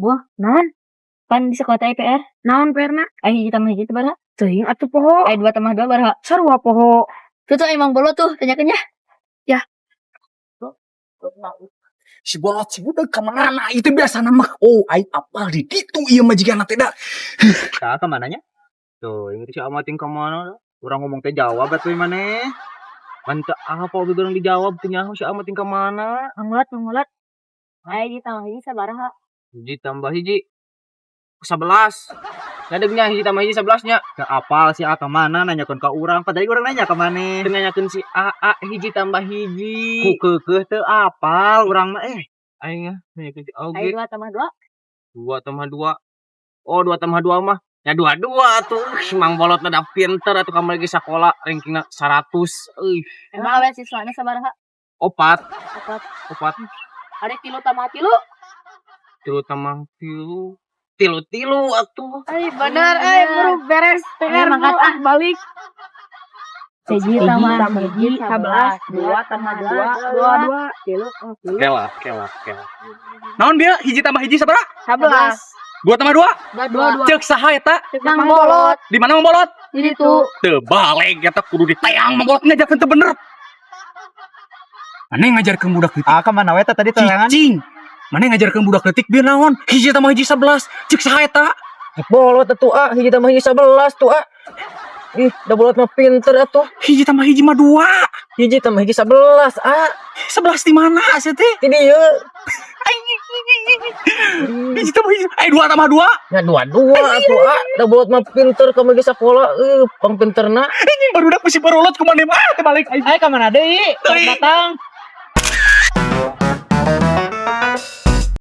Buah, naon? Pan di sekolah teh PR. Naon PR-na? Ai hiji tambah hiji teh sabaraha? Teuing atuh poho. Ai dua tambah dua sabaraha? Sarua poho. Tuh tuh emang bolot tuh, tanyakeun ya. Ya. Si bolot, si budak kemana itu biasa nama? Oh, aing apal di ditu ieu mah jigana teh da. Tah kamananya? Tuh, ini si Amating kemana? Urang ngomong teh jawab atuh maneh. Mantap apa oge urang dijawab teh nyaho si Amating kemana? Mangulat, mangulat. Ai hiji tambah hiji sabaraha? Hiji tambah hiji 11. Ngadegnya hiji tambah hiji 11 nya. Ke apal si A kemana nanyakeun ka urang, padahal urang nanya ka maneh. Teu nanyakeun si AA hiji tambah hiji. Ku keukeuh teu apal urang mah eh. Aing ah nanyakeun si Ai oge. dua tambah dua? Dua tambah dua. Oh, dua tambah dua mah. Ya dua dua tuh. Si Mang Bolot mah da pinter atuh, kamari ge sakola rankingna 100. Euy, Emang awewe siswana sabaraha? Opat. Opat. Opat. Ari tilu tambah tilu? Tilu tambah tilu. Tilu tilu atuh. Ay, bener, ay, buru beres PR mangkat, buru, ah, balik. Hiji tambah hiji 11, dua tambah dua dua dua. Tilu, oh, tilu. Kela, kela, kela. Naon dia hiji tambah hiji sabaraha? 11. Dua tambah dua? Dua dua. Cek saha eta? Mang Bolot. Di mana Mang Bolot? Di ditu. Teu baleg eta, kudu diteang Mang Bolot ngajarkeun teu bener. Maneh ngajarkeun budak leutik. Ah, kemana we teh tadi terangan? Cicing. Maneh ngajarkeun budak leutik bieu naon? Hiji tambah hiji 11. Cek saha eta? Bolot atuh ah, hiji tambah hiji 11 tuh ah. Ih, da bolot mah pinter atuh. Hiji tambah hiji mah dua. Hiji tambah hiji 11 ah. 11 di mana sih teh? Ini ye. Hiji tambah hiji. Eh, dua tambah dua. Ya dua dua atuh ah. Da bolot mah pinter kamu ge sakola pang pinterna. Ini barudak mesti barolot ku maneh mah teh balik aing. Ayo kemana deui? Deui. Datang.